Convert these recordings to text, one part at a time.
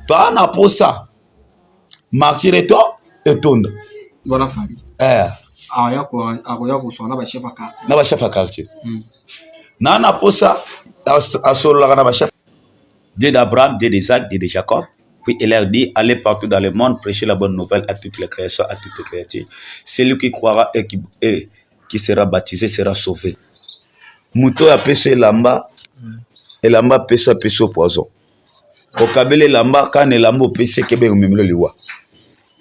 Toa na posa martyr eto etonda. Wana Fally. Eh. Aya ko akoya koswana na ba chef ya quartier. Na ba chef ya quartier. Na na posa asololaka na ba chef. Dieu d'Abraham, Dieu d'Isaac, Dieu de Jacob. Puis il leur dit, allez partout dans le monde, prêchez la bonne nouvelle à toutes les créations, à toutes les créatures. Celui qui croira et qui sera baptisé sera sauvé. Moto oyo apesi elamba, elamba apesi, apesi poison. Okabeli elamba, kaka na elamba opesi ekebe komemelo liwa.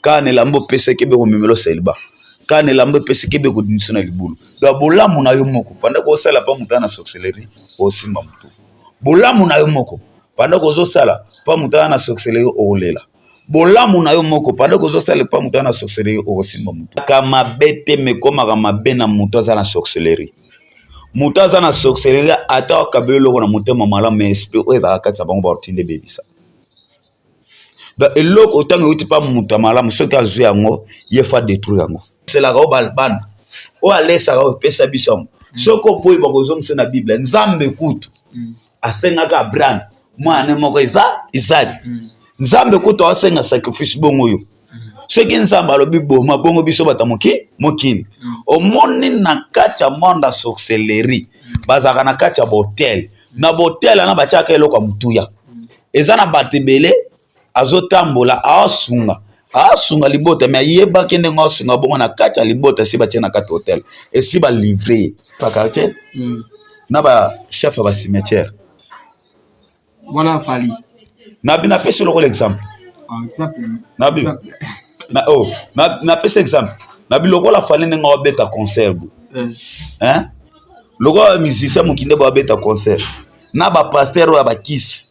Kaka na elamba opesi ekebe komemelo seliba. Kaka na elamba opesi ekebe kodimisa na libulu. Donc bolamu na yo moko, pendant kosala pa moto na sorcellerie, osimba motu. Bolamu na yo moko, pendant kozosala pa moto na sorcellerie, okolela. Bolamu na yo moko, pendant kozosala pa moto na sorcellerie, okosimba motu. Ka mabe te mekomaka mabe na moto aza na sorcellerie. Moto aza na sorcellerie ata akabeli eloko na motema malamu, mais esprit oyo ezalaka kati na bango baotinde ebebisa. Donc eloko ntango euti pa moto ya malamu, soki azwi yango, ye fa détruire yango. Selaka oyo bana oyo alesaka oyo epesa biso yango. Soki oboyi bakozongisa na Bible. Nzambe kutu asengaka Abraham mwana moko eza Isaac. Nzambe kutu asenga sacrifice bongo oyo. Soki Nzambe alobi boma bongo biso bato moki mokili. Omoni na kati ya monde ya sorcellerie, bazalaka na kati ya botel. Na botel wana batiaka eloko ya motuya. Eza na bato ebele azotambola aosunga asunga libota, me ayebaki ndenge asunga bongo na kati ya libota. Esi batie na kati hotel, esi balivre ye pa quartier na bachef ya bacimetière. Wana Fally. Nabi napesi lokola exemple. Ah, exemple. Nabi na, oh, napesi exemple nabi lokola Fally ndenge abeta concert bo, hein? Lokola musicien mokinde bo abeta concert na bapasteur oyo ya bakisi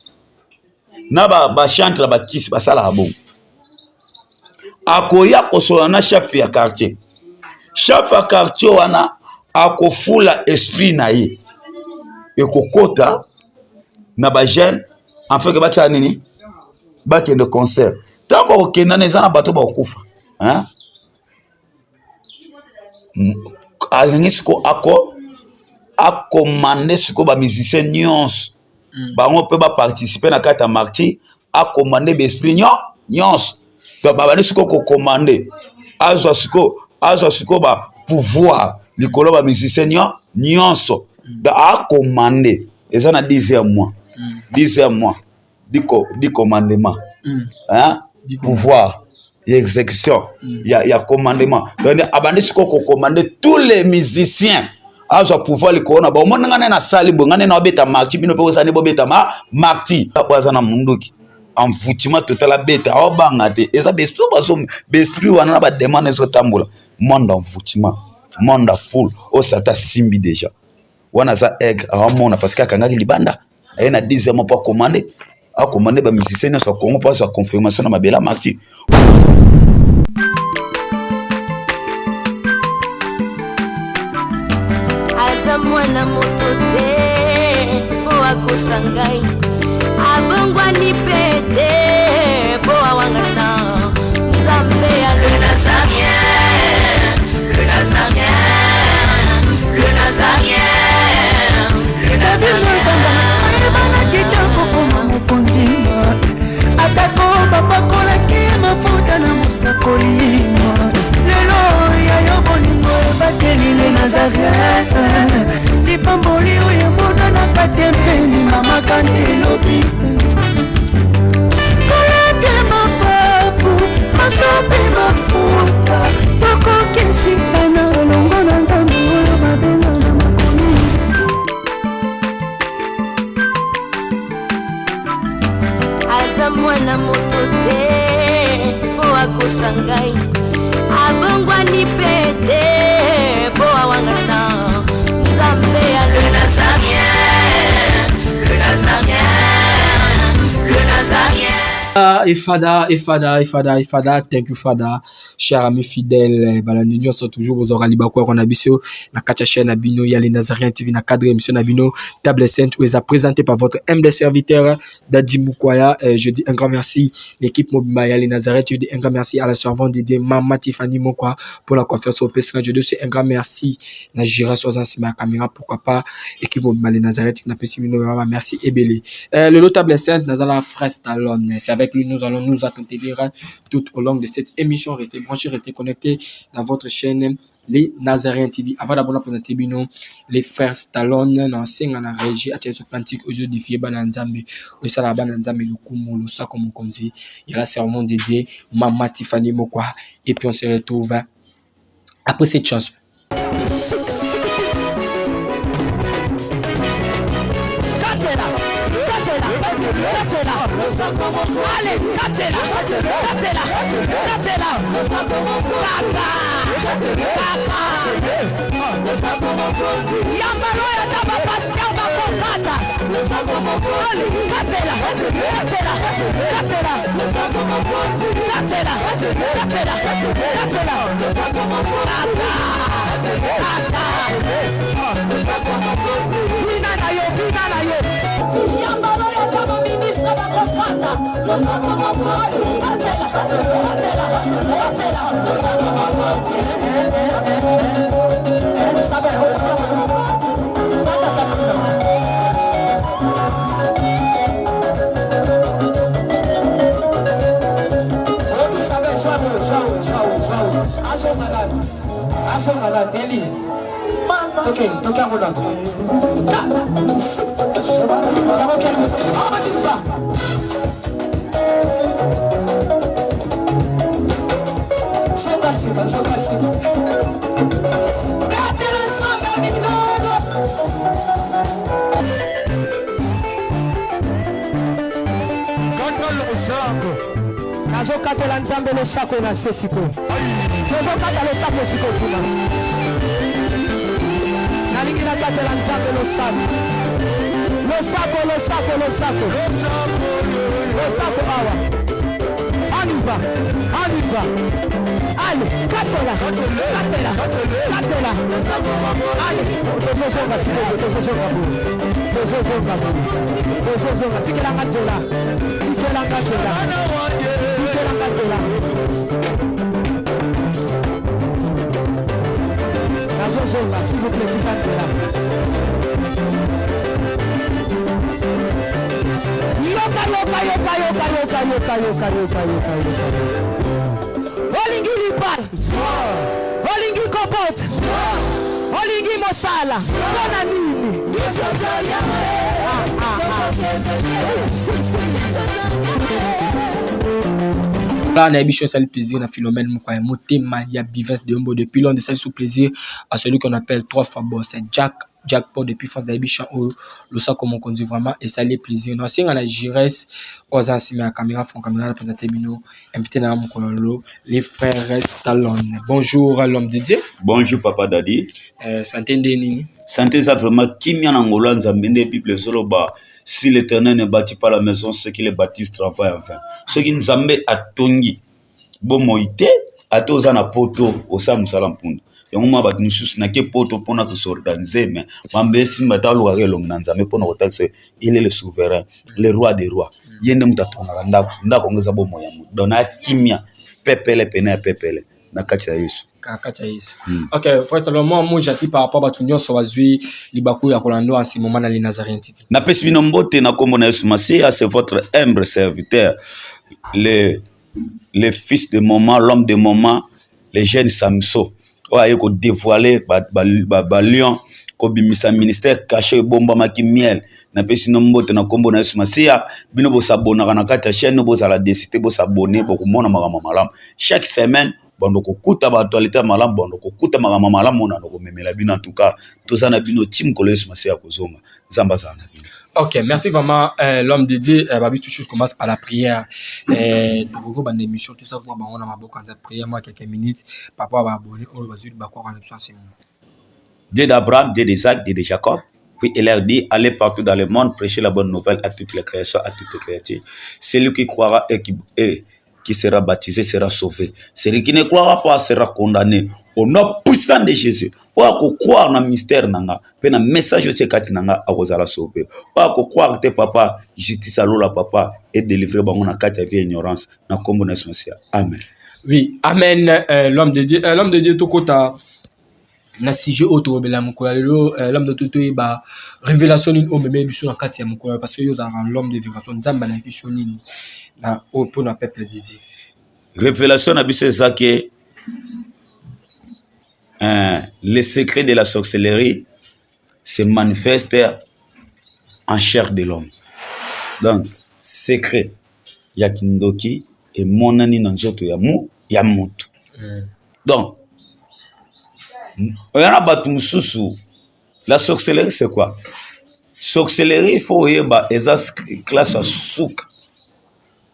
na bachantre ya bakisi basalaka bongo, akoya kosola na chef ya quartier. Chef ya quartier wana akofula esprit na ye, ekokota na bajeune afin ke batia nini, bakende concert. Ntango bakokenda na eza na bato bakokufa, hein? Alingi siko ako akomande sikoyo bamusicien nyonso, bango mpe baparticipe na kati ya martyr. Akomande baesprit nyonso. Donc babandi sikoyo kokomande, azwa sikoyo bapouvoir likolo ya bamusicien nyonso. Donc akomande eza na 10 mois, 10 mois, 10 commandement, hein? Pouvoir ya exécution ya commandement. Donc abandi sikoyo kokomande tous les musiciens, azwa pouvoir likolo na bango. Omoni nga nde nasali boye, nga nde naobeta martyr, bino mpe bosani bobeta ma martyr. Oyo aza na munduki, envoûtement total, abeta aobanga te. Eza baesprit bazo baesprit wana na bademande ezotambola. Monde envoûtement, monde ya foule oyo Satan asimbi déjà wana, aza aigle, aomona parce que akangaki libanda, aye na 10 mois mpo akomande bamusicien nyonso ya Congo mpo azwa confirmation na mabele ya martyr. Aza mwana moto te mpo akosa ngai, abongwani mpe te mpo awangana Nzambe ya Le Nazaréen, le Nazaréen, le Nazaréen, le Nazaréen. Ayebanaki te kokoma mokonzi, atako bapakolaki mafuta na mosakoli. Lelo ya yo bolingo ebateli le Nazaret, lipamboli oyo emonanaka te mpe ndimamaka nde elobi kolapia mapapu masope mafuta tokokesika na elongo na Nzambe oyo babenga na makomi. Aza mwana moto te mpo akosa ngai, abongwani mpe te mpo awangana Nzambe ya Le Nazaréen, le Nazaréen, le Nazaréen. Efada, Efada, Efada, Efada, thank you, Father. Cher ami fidèle, balandi nyonso toujours bozwaka libaku ya na biso na kati ya chaîne na bino ya Les Nazaréens TV na cadre émission na bino Table Sainte oyo eza présenté par votre humble serviteur Dadi Mukwaya. Je dis un grand merci l'équipe mobimba ya Les Nazaréens. Je dis un grand merci à la servante de Dieu Mama Tiffany Mokwa pour la confiance au PSK. Je dis un grand merci na Gira Soza nsima ya caméra, pourquoi pas équipe mobimba Les Nazaréens napesi bino vraiment merci ebele. Le Table Sainte nazala frère Stallone, c'est avec lui nous allons nous entretenir tout au long de cette émission. Restez branchés, restez connectés dans votre chaîne Les Nazaréens TV. Avant d'abord présenter bino les frères Stallone, na senga na régie atia so cantique ozo bana Nzambe, osala bana Nzambe lokumu losako mokonzi ya la servante dédiée Mama Tiffany Mokwa, et puis on se retrouve après cette chanson. Allez, katela, katela, katela, kaka, kaka. Yambalo ya taba pasteur bakokata. Allez, katela, katela, katela, katela, katela, katela, kaka, kaka. Bina na yo, bina na yo. Yambalo ya taba ministre bakokata. Katela, katela, katela. Nazokatela Nzambe losako na se sikoyo, tozokata losako sikoyo kuna. Nalingi nakatela Nzambe losako, losako, losako, losako, losako awa. On y va, on y va. Allez, katela, katela, katela. Allez, tozozonga sikoyo, tozozonga boye, tozozonga boye, tozozonga. Tikelanga nzela, tikelanga nzela, tikelanga nzela. Nazozonga, s'il vous plaît, tika nzela. Yoka, yoka, yoka, yoka, yoka, yoka, yoka, yoka, yoka, yoka. Olingi libala, olingi kobota, olingi mosala, mpona nini? Ah, ah, ah. Si, si, si. Là, na biso esali plaisir na Philomène Mokwa motema ya Bivens de Yombo depuis Londres. Esali sous plaisir à celui qu'on appelle trois fois boss Jack Jackpot depuis France. Nayebi chant oyo losako mokonzi, vraiment esali plaisir. Na osenga na Gires oyo aza na nsima ya caméra, front caméra, na présente bino invité na mokolo lelo, les frères Stallone. Bonjour l'homme de Dieu. Bonjour papa Dadi. Santé nde nini? Santé eza vraiment kimia na ngolo ya Nzambe. Nde Bible ezoloba: si l'Éternel ne bâtit pas la maison, ceux qui le bâtissent travaillent en vain. Soki Nzambe atongi bomoi te, ata oza na poto, osala mosala mpunda. Yango mwa bato mosusu nake poto mpona kosorganiser, mais mambe esimba ta. Olukaka elongi na Nzambe mpona kotalisa il est le souverain, le roi des rois. Ye nde moto atongaka ndako. Ndako yango eza bomoi ya moto. Donc na kimia pepele pene ya pepele na kati ya Yesu. Kati ya Yesu. Ok frère Stallone, moi mo jati par rapport bato nyonso bazwi libaku ya kolanda en ce moment na Les Nazaréens TV. Napesi bino mbote na nkombo na Yesu Masiya. C'est votre humble serviteur, le fils de moment, l'homme de moment, le jeune Samson oyo aye kodévoiler balion, kobimisa ministère caché ebombamaki miel. Napesi bino mbote na nkombo na Yesu Masiya. Bino bosabonaka na kati ya chaîne, bozala décidé, bosabonner, bokomona makambo malamu chaque semaine. Bando kokuta baactualité ya malamu, bando kokuta makambo malamu na komemela bino. En tout cas, toza na bino ti mokolo Yesu Masiya kozonga. Nzambe azala na bino. Ok, merci vraiment, l'homme de Dieu. Babi, tout chose commence par la prière. Donc, on émission, tout ça, on a beaucoup de prière, moi, quelques minutes, par rapport à abonner, on va en ce moment. Dieu d'Abraham, Dieu d'Isaac, Dieu de Jacob. Puis il leur dit: allez partout dans le monde, prêchez la bonne nouvelle à toutes les créations, à toutes les créatures. Celui qui croira et qui qui sera baptisé sera sauvé. Celui qui ne croira pas sera condamné. Au nom puissant de Jésus. Oyo akocroire na mystère na nga mpe na message otie kati na nga akozala sauvé. Oyo akocroire te papa, justice alola papa et délivrer bango na kati ya vie ignorance na kombo na Yesu Masiya. Amen. Oui, amen. L'homme de Dieu, l'homme de Dieu tokota na sujet oyo tolobela mokolo ya lelo. L'homme de Dieu, toyeba révélation nini oyo omemeli biso na kati ya mokolo, parce que yo ozalaka l'homme de vibration. Nzambe alaki biso nini na oyo mpona peuple de Dieu? Révélation na biso eza ke le secret de la sorcellerie se manifeste en chair de l'homme. Donc secret ya kindoki emonani na nzoto ya mu ya moto. Donc oya na bato mosusu. La sorcellerie, c'est quoi? Sorcellerie, il faut oyeba, eza classe ya suka,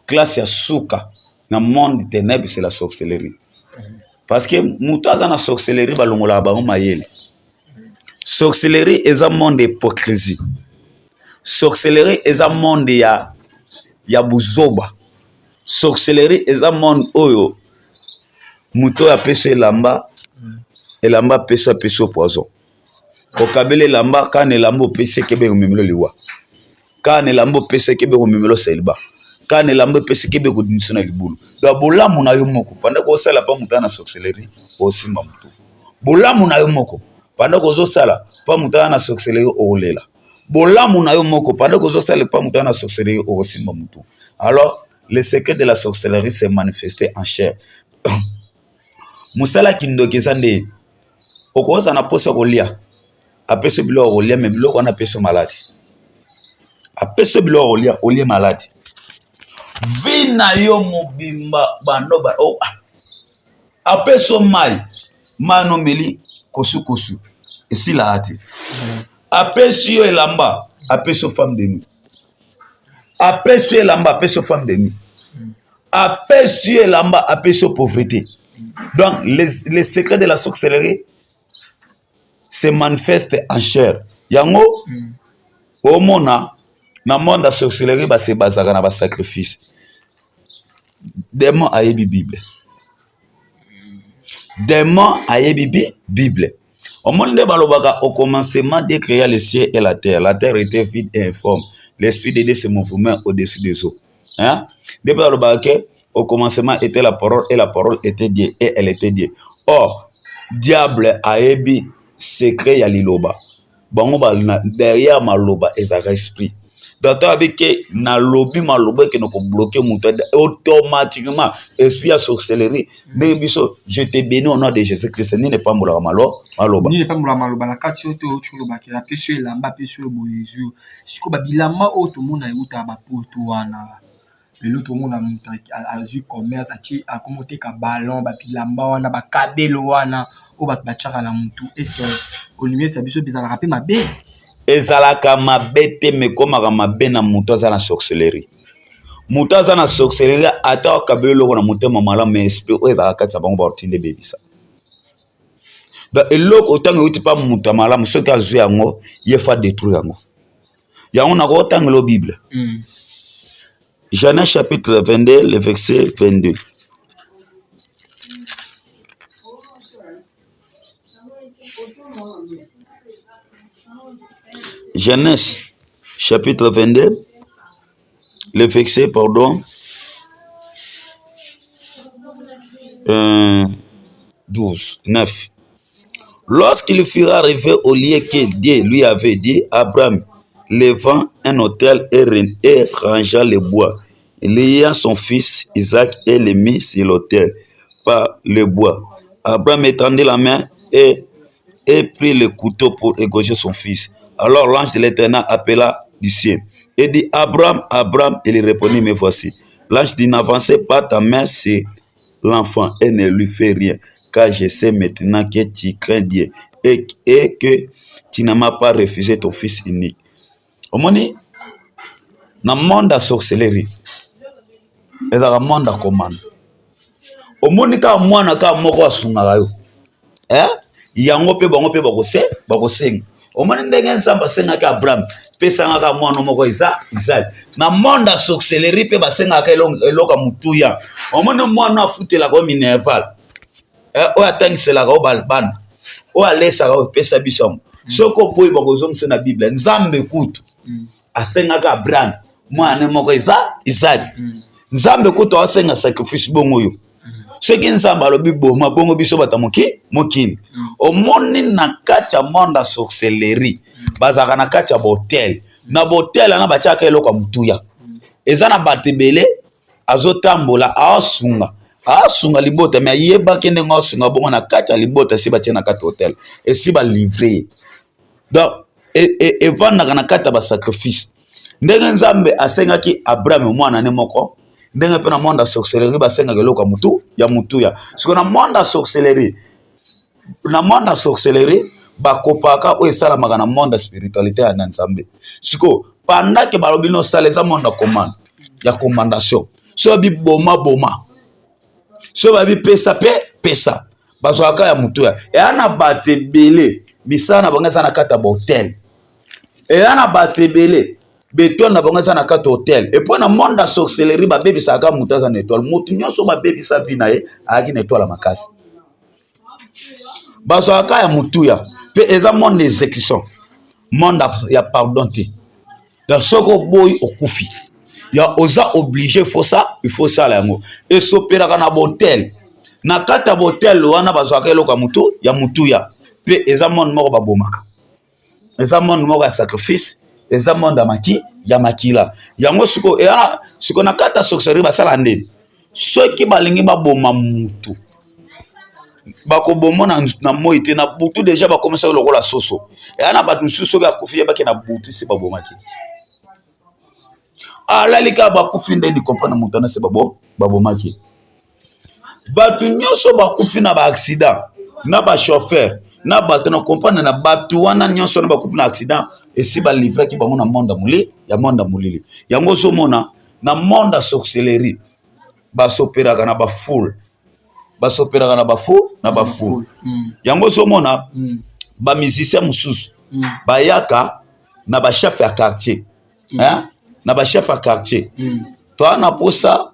classe ya suka na monde ténèbre, c'est la sorcellerie, parce que moto aza na sorcellerie, balongolaka bango mayele. Sorcellerie eza monde hypocrisie. Sorcellerie eza monde ya buzoba. Sorcellerie eza monde oyo moto oyo apesi elamba, elamba apesi poison. Okabeli elamba kaka na elamba opesi, ekebe komemelo liwa. Kaka na elamba opesi, ekebe komemelo seliba. Kaka na elamba epesi, ekebe kodimisa na libulu. Donc bolamu na yo moko, pendant kosala mpa moto na sorcellerie, osimba motu. Bolamu na yo moko, pendant kozosala mpa moto na sorcellerie, okolela. Bolamu na yo moko, pendant kozosala mpa moto na sorcellerie, okosimba motu. Alors le secret de la sorcellerie s'est manifesté en chair. Mosala kindoki eza nde okozala na mposa kolia, apesi biloko kolia, mais biloko wana apesi maladi. Apesi biloko kolia, olie maladi. Vie na yo mobimba bando ba, oh, apesi mai, mai nomeli kosukosu esilaka te. Apesi yo elamba, apesi yo femme de nuit. Apesi yo elamba, apesi yo femme de nuit. Apesi yo elamba, apesi yo pauvreté. Donc les secrets de la sorcellerie se manifeste en chair. Yango omona na monde ya sorcellerie, base bazalaka na basacrifice. Démon ayebi Bible, démon ayebi bi Bible. Omoni nde balobaka: "Au commencement, Dieu créa le ciel et la terre. La terre était vide et informe. L'esprit de Dieu se mouvait au-dessus des eaux." Hein? Nde balobaka ke "Au commencement était la parole, et la parole était Dieu, et elle était Dieu." Or diable ayebi secret ya liloba. Bango derrière maloba ezalaka esprit. Donc to abi ke nalobi maloba ekende kobloquer moto, automatiquement esprit ya sorcellerie. Ndenge biso, "Je te bénis au nom de Jésus Christ", nini epambolaka maloba? Nini epambolaka maloba? Na kati oyo to olobaki, apesi yo elamba, apesi yo boye, ezwi sikoyo babilamba oyo tomona eutaka bapoto wana. Lelo tomona moto azwi commerce, atie, akomi oteka ballon, babilamba wana, bakabelo wana oyo bato batiaka na motu. Est-ce olingi oyebisa biso ezalaka mpe mabe? Ezalaka mabe te, mais ekomaka mabe na moto aza na sorcellerie. Moto aza na sorcellerie, ata akabeli eloko na motema malamu, mais esprit oyo ezalaka kati na bango baotinda ebebisa. Donc eloko ntango euti mpa moto ya malamu, soki azwi yango, ye fa détruire yango. Yango nakotangela Bible. Genèse chapitre 22, le verset 22. Genèse chapitre 22, le verset, pardon, 12, 9. Lorsqu'il fut arrivé au lieu que Dieu lui avait dit, Abraham levant un autel et rangea le bois. Il lia son fils Isaac et le mit sur l'autel par le bois. Abraham étendit la main et prit le couteau pour égorger son fils. Alors l'ange de l'Éternel appela du ciel et dit: "Abraham, Abraham!" Il répondit: "Me voici." L'ange dit: "N'avancez pas ta main sur l'enfant et ne lui fais rien, car je sais maintenant que tu crains Dieu et que tu ne m'as pas refusé ton fils unique." Omoni, na monde ya sorcellerie, ezalaka monde ya commande. Omoni kaka mwana kaka moko asungaka yo, eh? Yango mpe bango mpe bakosenga. Omoni ndenge Nzambe asengaki Abraham, pesangaka mwana moko eza Isaac. Na monde ya sorcellerie mpe basengaka eloko ya motuya. Omoni mwana afutelaka yo minerval, eh, oyo atangiselaka yo bana, oyo alesaka oyo, pesa biso yango. Soki oboyi bakozongisa na Bible. Nzambe kutu asengaka Abraham mwana moko eza Isaac. Nzambe kutu asenga sacrifice bongo yo. Soki Nzambe alobi boma bongo biso bato moki mokili. Omoni na kati ya monde ya sorcellerie bazalaka na kati ya botel. Na botel wana batiaka eloko ya motuya. Eza na bato ebele azotambola aosunga asunga libota, me ayebaki ndenge asunga bongo na kati ya libota esi batie na kati ya hotel esi balivre. Donc evandaka na kati ya basacrifice. Ndenge Nzambe asengaki Abraham mwana ne moko, ndenge mpe na monde ya sorcellerie basengaka eloko ya mutu ya mutuya. Siko na monde ya sorcellerie, na monde ya sorcellerie bakopaka oyo esalamaka na monde ya spiritualité ya na Nzambe. Siko pendant que balobi no sala eza monde ya commande ya commandation. So bi boma boma, so babi pesa pe pesa, bazwaka ya mutuya. Eya na bato ebele misala na bango eza na kati ya bahotel. Eya na bato ebele betoile na bango eza na kati ya hotel. Et puis na monde ya sorcellerie babebisaka moto aza na étoile. Moto nyonso babebisa vie na ye ayaki na étoile ya makasi. Bazwaka ya mutuya pe eza monde d'exécution, monde ya pardon te. Donc soki oboyi okufi, ya oza obligé faut ça, il faut sala yango. Esopelaka na botel. Na kati ya botel wana bazwaka eloko ya mutu ya mutuya pe eza monde moko babomaka. Eza monde moko ya sacrifice, eza monde ya maki ya makila. Yango siko eya siko na kati ya sorcellerie basala ndeni. Soki balingi baboma mutu bakoboma na moi te, na butu deja bakomisaki lokola soso. Eya na bato mosusu soki akufi yebaki na butu si babomaki. Alali kaka bakufi ndeni comprendre moto wana se babomaki. Bato nyonso bakufi na ba accident, na ba chauffeur, na bato na comprendre na bato wana nyonso na bakufi na accident esi balivraki bango na monde ya molili, ya monde ya molili. Yango ozomona na monde ya sorcellerie basoperaka na ba foule, basoperaka na ba fou, na ba foule. Yango ozomona ba musicien mosusu bayaka na ba chef ya quartier, hein? Na ba chef ya quartier. Toa na posa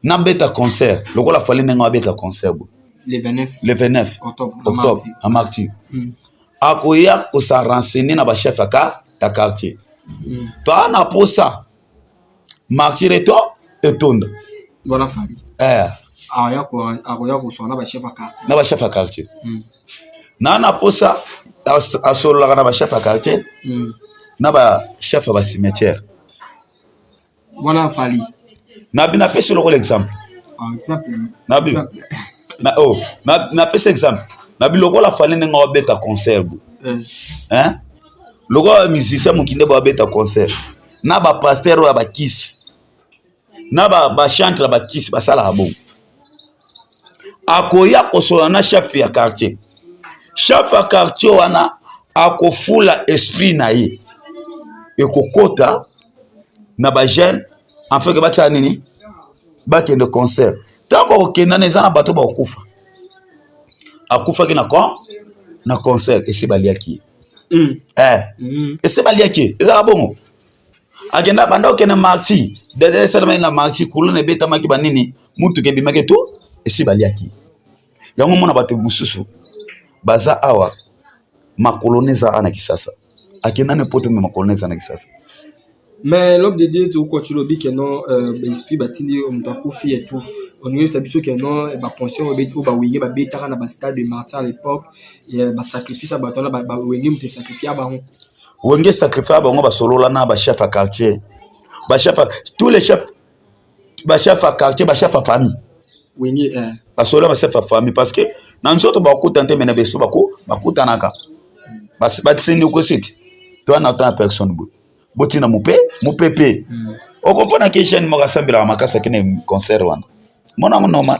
na beta concert lokola Fally ndenge abeta concert bo le 29 le 29 octobre, octobre à mardi. Akoya ko sa renseigner na ba chef ya ya quartier. Toa na posa martyr eto etonda. Voilà Fally. Eh. Akoya ko akoya ko sona ba chef ya quartier. Na ba chef ya quartier. Na na posa asololaka na ba chef ya quartier. Na ba chef ya ba cimetière. Voilà Fally. Na bina pesi lokola exemple. Ah, exemple. Na bi. Na oh, na na pesi exemple. Na bi lokola Fally ndenge abeta concert bo. Hein? Lokola musicien mokinde bo abeta concert. Na ba pasteur ya ba kisi. Na ba chantre ya ba kisi basalaka bongo. Akoya kosola na chef ya quartier. Chef ya quartier wana akofula esprit na ye. Ekokota na ba jeune afin que batia nini? Bakende concert. Tango bakokenda na eza na bato bakokufa. Akufaki na con na concert esi baliaki ye. Eh. Esi baliaki ye. Ezalaka bongo. Akenda banda okende marti. Dede esalamaki na marti, kuluna ebetamaki ba nini, mutuka ebimaki to esi baliaki ye. Yango mona bato mosusu baza awa makolo neza awa na Kisasa. Akenda na poto mais makolo neza na Kisasa. Mais l'homme de Dieu, tu quoi tu lobi que non esprit batindi mutu akufi et tout. On dit ça biso que non ba conscient o ba wenge ba betaka na ba stade de martyr à l'époque et ba sacrifice ba tona ba wenge mutu sacrifier bango. Wenge sacrifier bango ba solola na ba chef à quartier. Ba chef tous les chefs ba chef à quartier, ba chef à famille. Wenge eh. Ba solola ba chef à famille parce que na nzoto ba kuta te mais na beso ba ko ba kutanaka. Ba ba tsindi ko siti. Toi na ta personne bo. Botina mupe, mupepe. Okomprendre que jeune moko asambelaka makasi akende concert wana. Mona yango normal.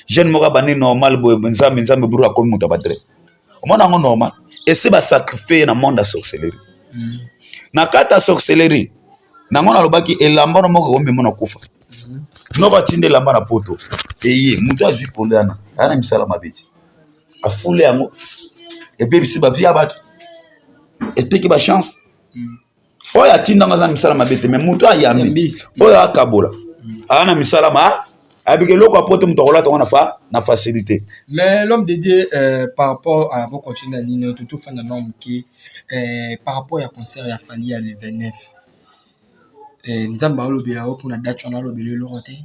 Jeune moko abandi normal boye nzambe nzambe buru akomi moto ya badre. Omona yango normal. Ese ba sacrifier na monde ya sorcellerie. Na kati ya sorcellerie, nango nalobaki elamba no moko ekomema na kufa. Noko atindi elamba na poto. Eye, moto azwi polo wana, aya na misala mabe te. Afule yango, ebebisi ba vie ya bato. Eteki bachance. Oyo atindanga aza na misala mabe te, mais moto ayambi oyo akabola aza na misala ma ayebiki eloko ya poto, moto akolata ngo na facilité. Mais l'homme de Dieu, par rapport à vos continuer na nini, totofanda na moke par rapport ya concert ya Fally ya le 29, Nzambe alobela yo mpona date wana, alobela eloko te?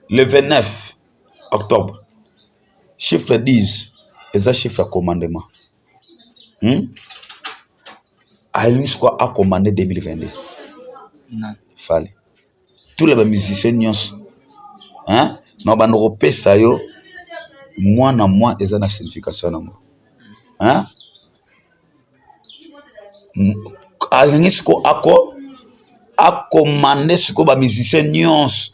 Le 29 octobre, chiffre 10 eza chiffre ya commandement, Alingi sikoyo acommande 2022. Fally, tous les bamusicien nyonso na bando kopesa yo mwana mwa eza na signification nango, hein? Alingi sikoyo ako acommande sikoyo bamusicien nyonso,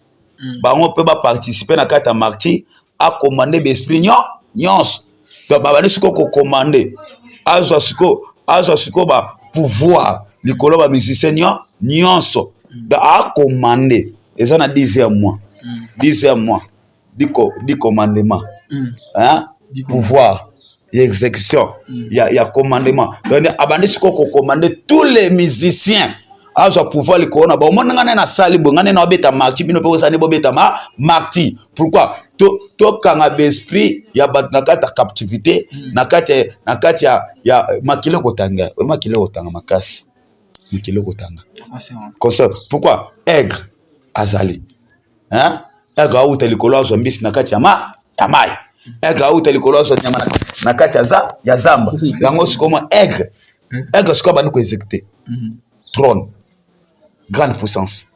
bango mpe baparticipe na kati ya Martyr. Acommande baesprit nyonso, donc babandi sikoyo kocommande, azwa sikoyo bapouvoir likolo ya bamusicien nyonso. Donc acommande eza na 10e mois, 10e mois, 10 commandement, hein? Pouvoir ya exécution ya commandement. Donc abandi sikoyo kocommande tous les musiciens, azwa pouvoir likolo na bango. Omoni nga nde nasali boye, nga nde naobeta Martyr, bino mpe bosali bobeta ma Martyr. Pourquoi? Tokanga baesprit ya bato na kati ya captivité, na kati ya makili ekotanga, makili ekotanga makasi, makili ekotanga concert. Pourquoi? Aigle azali, hein? Aigle auta likolo, azwa mbisi na kati ya mai. Aigle auta likolo, azwa nyama na kati ya zamba. Yango sikoyo mwa aigle sikoyo abandi koexécute trône, grande puissance.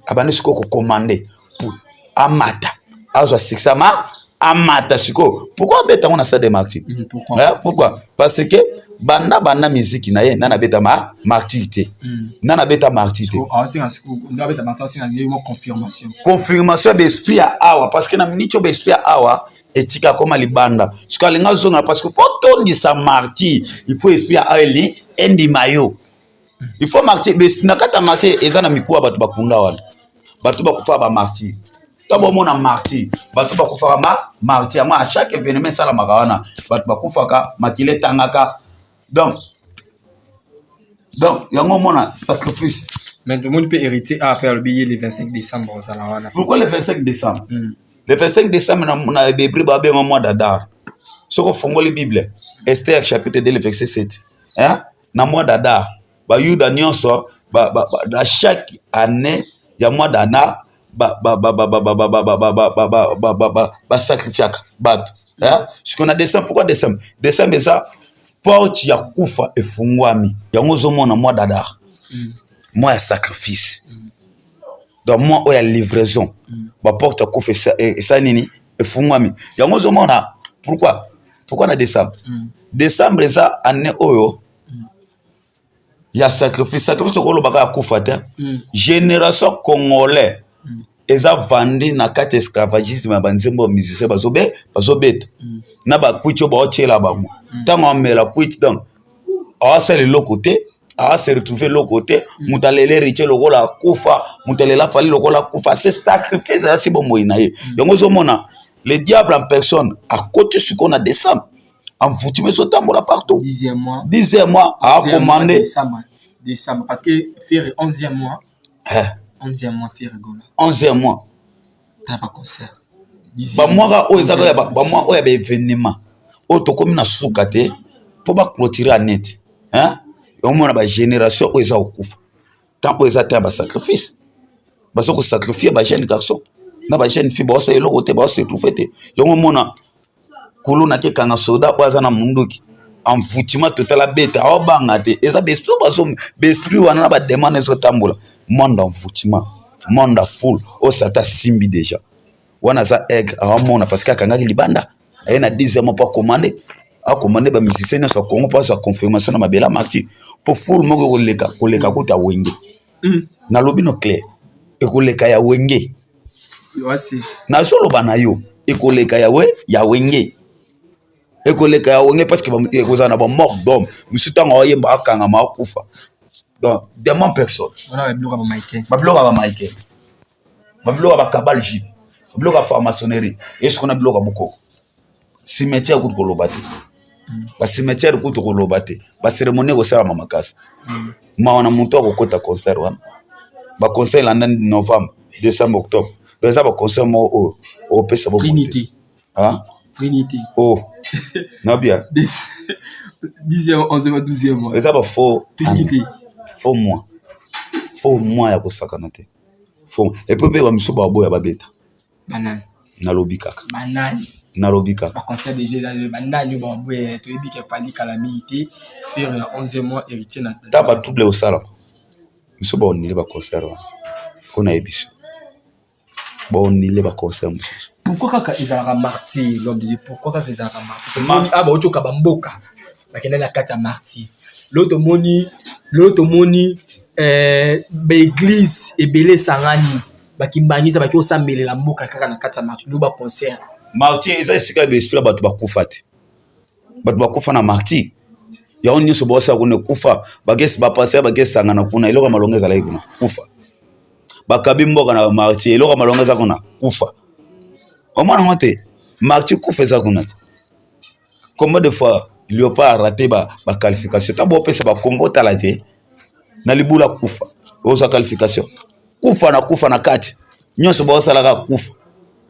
Abandi sikoyo kocommande amata, azwa succès, ama amata sikoyo. Pourquoi abeta yango na stade de Martyr? Pourquoi? Pourquoi? Parce que banda miziki na ye, nani abeta ma Martyr te, nani abeta Martyr te. Confirmation ya baesprit ya awa, parce que na miniti oyo baesprit ya awa etika koma libanda. Sikoyo alingi azongela, parce que mpo tondisa Martyr, il faut esprit ya awa eli endima yo. Il faut Martyr na kati ya Martyr eza na mikuwa, bato bakunda wana, bato bakufaka bamartyr. To bomona Martyr, bato bakufaka ma Martyr yango. À chaque événement esalamaka wana, bato bakufaka, makili etangaka. Donc yango omona sacrifice. Mais tomoni mpe Héritier a mpe alobi ye le 25 décembre ozala wana. Pourquoi le 25 décembre? Le 25 décembre, na hébreu babenga mois d'Adar. Soki ofongoli Bible, Esther chapitre 2, le verset 7, hein? Na mois d'Adar, bayuda nyonso na chaque année ya mois d'Adar basacrifiaka bato. Sikoyo na décembre, pourquoi décembre? Décembre eza porte ya kufa efungwami. Yango ozomona mois d'Adar, mois ya sacrifice, donc mois oyo ya livraison, baporte ya kufa esali nini? Efungwami. Yango ozomona pourquoi na décembre. Décembre eza année oyo ya sacrifice. Sacrifice tokolobaka ya kufa te. Génération congolais eza vandi na kati ya esclavagisme ya banzembo ya musicien bazobeta na bakwiti oyo baotiela bango. Ntango amela kwiti, donc awasala eloko te, awase retrouve eloko te. Moto alela Héritier lokola akufa, moto alela Fally lokola akufa, se sacrifice eza si bomoi na ye. Yango ozomona le diable en personne akoti sikoyo na décembre, envoûtement ezotambola partout. 10e mois. 10e mois, acommande. Décembre, décembre, parce que Ferre 11e mois. Eh. 11e mois, Ferre Gola. 11e mois. T'as pas concert. Bamwaka oyo ezaka bamwa oyo ya baévénement oyo tokómi na suka te mpo baclôture année te. Omona bagénération oyo eza kokufa, tant oyo eza te ya basacrifice, baza kosacrifie bajeune garçon na bajeune fille, baosala eloko te, baose retrouve te. Yango omona kuluna akekanga soda oyo aza na munduki, envoûtement total, abeta, aobanga te. Eza baesprit bazo baesprit wana na bademande ezotambola, monde envoûtement, monde ya foule oyo Satan asimbi déjà wana. Aza aigle, aomona parce que akangaki libanda, aye na 10 mois mpo acommande, acommande bamusicien nyonso ya Congo mpo azwa confirmation na mabele ya Martyr, mpo foule moko ekoleka koleka kuta Wenge. Nalobi no clair, ekoleka ya Wenge. Nazoloba na yo, ekoleka ya Wenge, ekoleka ya Wenge, parce que ekozala na bamort d'homme mosusu. Ntango aoyemba, akangama, akufa. Donc démon personne, babiloko ya bamichael, babiloko ya bakabale juive, babiloko ya franc-maçonnerie, esiko na biloko ya bokoko, cimetière kutu koloba te. Bacimetière kutu koloba te, bacérémonie ekosalama makasi. Mawa na moto akokota concert wana. Baconcert elanda novembre, décembre, octobre. Donc eza baconcert moko oyo okopesa bomoi te. Trinité. Ah? Trinité. Oh, na bien. 10e, 11e, 12e mois. Eza bafaux. Trinité. Faux mois, faux mois ya kosakana te, faux. Et puis mpe bamisu baboya babeta. Banani? Nalobi kaka. Banani? Nalobi kaka. Baconcert déjà eza banani oyo baboya? Toyebi ke Fally kala mingi te, Ferre na 11e mois, Héritier na Ta batrouble osalama, biso baonile baconcert wana mpo nayebi biso baonile baconcert mosusu. Pourquoi kaka ezalaka Martyr, l'homme de Dieu? Pourquoi kaka ezalaka Martyr? Tomoni awa bauti okaba mboka, bakenda na kati ya Martyr. Lelo tomoni baéglise ebele esangani, bakimbangisa, baki osambelela mboka kaka na kati ya Martyr. Lo baconcert. Martyr eza esika ya baesprit ya bato bakufa te. Bato bakufa na Martyr, yango nyonso baosala kuna ekufa. Bapaster bakesangana kuna, eloko ya malonga ezalaki kuna? Kufa. Bakabi mboka na Martyr, eloko ya malonga eza kuna? Kufa. Omona yango te, Martyr kufa eza kuna te. Combien de fois Léopard a raté baqualification? Ta bopesa bakombo, otala te na libula kufa, ozwa qualification, kufa na kufa na kati nyonso baosalaka kufa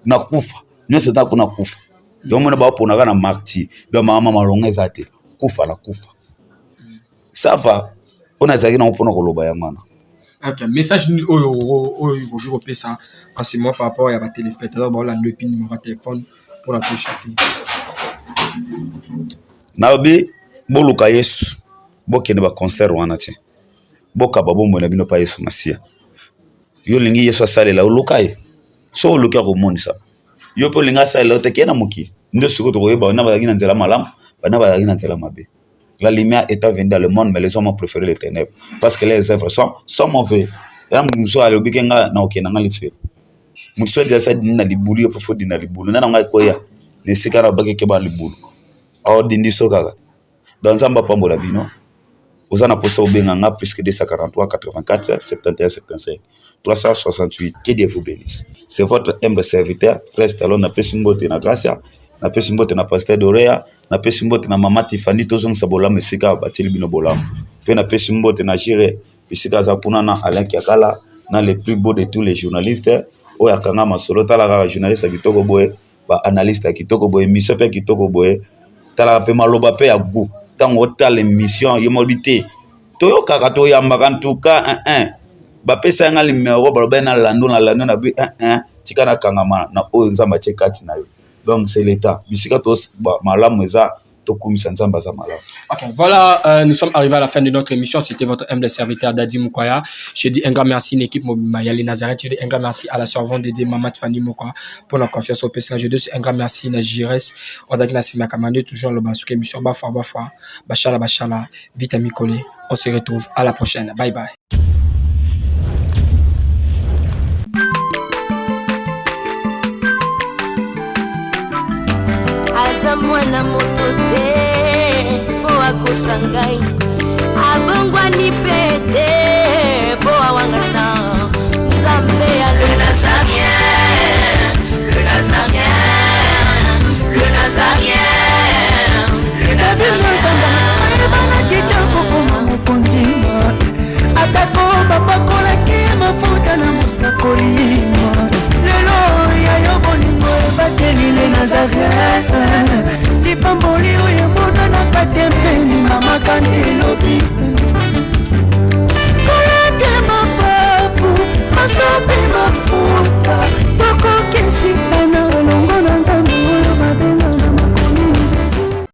na kufa, nyonso eza kuna kufa. Yango mona baoponaka na Martyr. Donc mama malonga eza te, kufa na kufa. Ça va, mpona ezalaki nango mpona koloba yango wana. Ok, message nini oyo okoki kopesa kasi moi par rapport ya batéléspectateur baolanda, et puis numéro ya téléphone mpona toshate? Nalobi boluka Yesu, bokende baconcert wana te, bokaba bomoi na bino mpa Yesu Masiya. Yo olingi Yesu asalela, oluka ye. So oluki, akomonisa yo. Mpe olingi asalela yo te, kee na mokili. Nde sikoyo tokoyeba bana bazalaki na nzela malamu, bana bazalaki na nzela mabe. La lumière est venue dans le monde, mais les hommes ont préféré les ténèbres parce que les œuvres sont mauvais. Ya mosu alobi ke nga na okende nga lifelo. Motu so asa dindi na libulu, yo mpe fo dindi na libulu. Nde na ngai koya na esika na bakeke ba libulu aodindi so kaka. Donc Nzambe apambola bino. Oza na posa obenga nga plus que 243 84 71 75 368. Que Dieu vous bénisse. C'est votre humble serviteur, frère Stallone. Napesi mbote na Gracia, napesi mbote na pasteur Dorea, napesi mbote na mama Tifani. Tozongisa bolamu esika batieli bino bolamu. Mpe napesi mbote na Jire esika aza kuna, na Alain Kiakala, na le plus beau de tous les journalistes oyo akanga masolo. Tala kaka journaliste ya kitoko boye, baanalyste ya kitoko boye, émission mpe ya kitoko boye. Talaka mpe maloba mpe ya goût. Ntango otala émission, yo molobi te, toyokaka, toyambaka ntuka 1 bapesa nga numéro, balobai na lando na lando na bi 1 tika nakangama na oyo Nzambe atie kati na yo. Donc c'est l'état bisika to malamu eza, tokumisa Nzambe, aza malamu. Ok, voilà, nous sommes arrivés à la fin de notre émission. C'était votre humble serviteur Dadi Mukwaya. Je dis un grand merci à l'équipe mobimba ya Les Nazareth. Je dis un grand merci à la servante de Dieu, Maman Fanny Mukwa, pour la confiance au PSA. Je dis un grand merci à Jires, Odak Nassima Kamande, toujours le Basuke, émission Bafa Bafa, Bachala Bachala, Vita Mikole. On se retrouve à la prochaine. Bye bye. Aza mwana moto te mpo akosa ngai, abongwani mpe te.